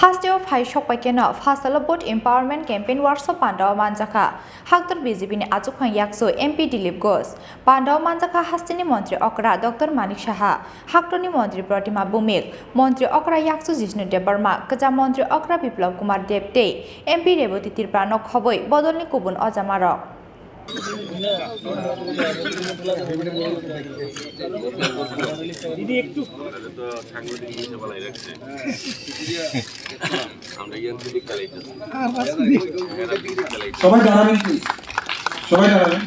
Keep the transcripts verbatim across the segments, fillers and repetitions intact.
Hasteo phai sokpai keno phasalo Vote Empowerment Campaign Workshop pandao manjakha Haktor B J P ni achukphang yakchu M P Dilip Ghosh. Pandao manjakha hasteni montri okra Doctor Manik Saha, haktorni montri Protima Bhumik, montri okra yakchu Jishnu Debbarma, kwcham montri okra Biplab Kumar Deb tei M P Rebati Tripura no khobwi bodolni kubun ojamarok. দিদি একটু। সবাই দাঁড়াবেন, প্লিজ। সবাই দাঁড়াবেন।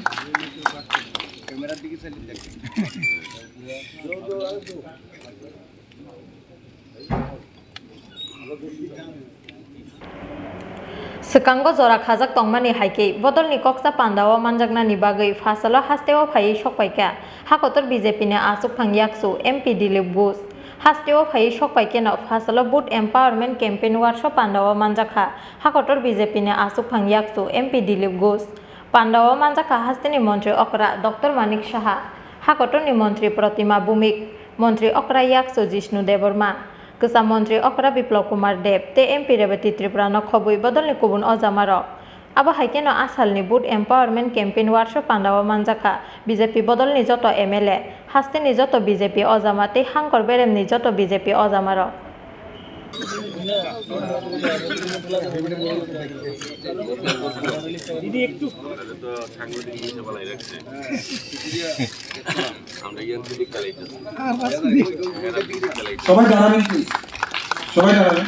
Swkango jora khajak tongmani hai khe bodolni koksa pandao manjaknani bagwi phasalo hasteo phaiwi sokpaikha Hakotor B J P ni achukphang yakchu M P Dilip Ghosh. Hasteo phaiwi sokpai kheno phasalo Vote Empowerment Campaign Workshop pandao manjakha Hakotor B J P ni achukphang yakchu M P Dilip Ghosh. Pandao manjakha hasteni montri okra Doctor Manik Saha, Hakotorni montri Protima Bhumik, montri okra yakchu Jishnu Debbarma, kwcham montri okra Biplab Kumar Deb tei M P Rebati Tripura no khobwi bodolni kubun ojamarok. Abo hai kheno asalni Vote Empowerment Campaign Workshop pandao manjakha B J P bodolni joto M L A, hasteni joto B J P ojama tei hangkor beremni joto B J P ojamarok. দিদি একটু। সবাই দাঁড়াবেন, প্লিজ। সবাই দাঁড়াবেন।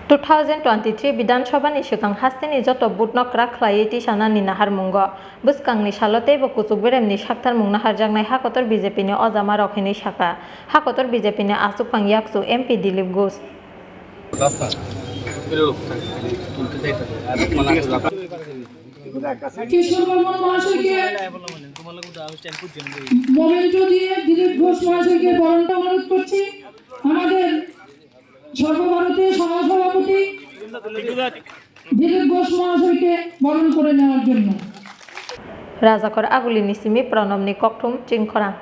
Two thousand twenty-three Bidhan Sabha ni swkang hasteni joto vote no kwrak khlaiwi tisanani naharmungo bwskangni salo teibo kuchuk beremni saktharmung naharjaknai Hakotor B J P ni ojamarok hinwi sakha Hakotor B J P ni achukphang yakchu M P Dilip Ghosh. কিশোর বর্মন মহাশয়কে মোমেন্টো দিয়ে দিলীপ ঘোষ মহাশয়কে বরণটা অনুরোধ করছি আমাদের সর্বভারতীয় সহসভাপতি দিলীপ ঘোষ মহাশয়কে বরণ করে নেওয়ার জন্য। Rajakhor Agulini simi Pranobni kokthum chingkhorang.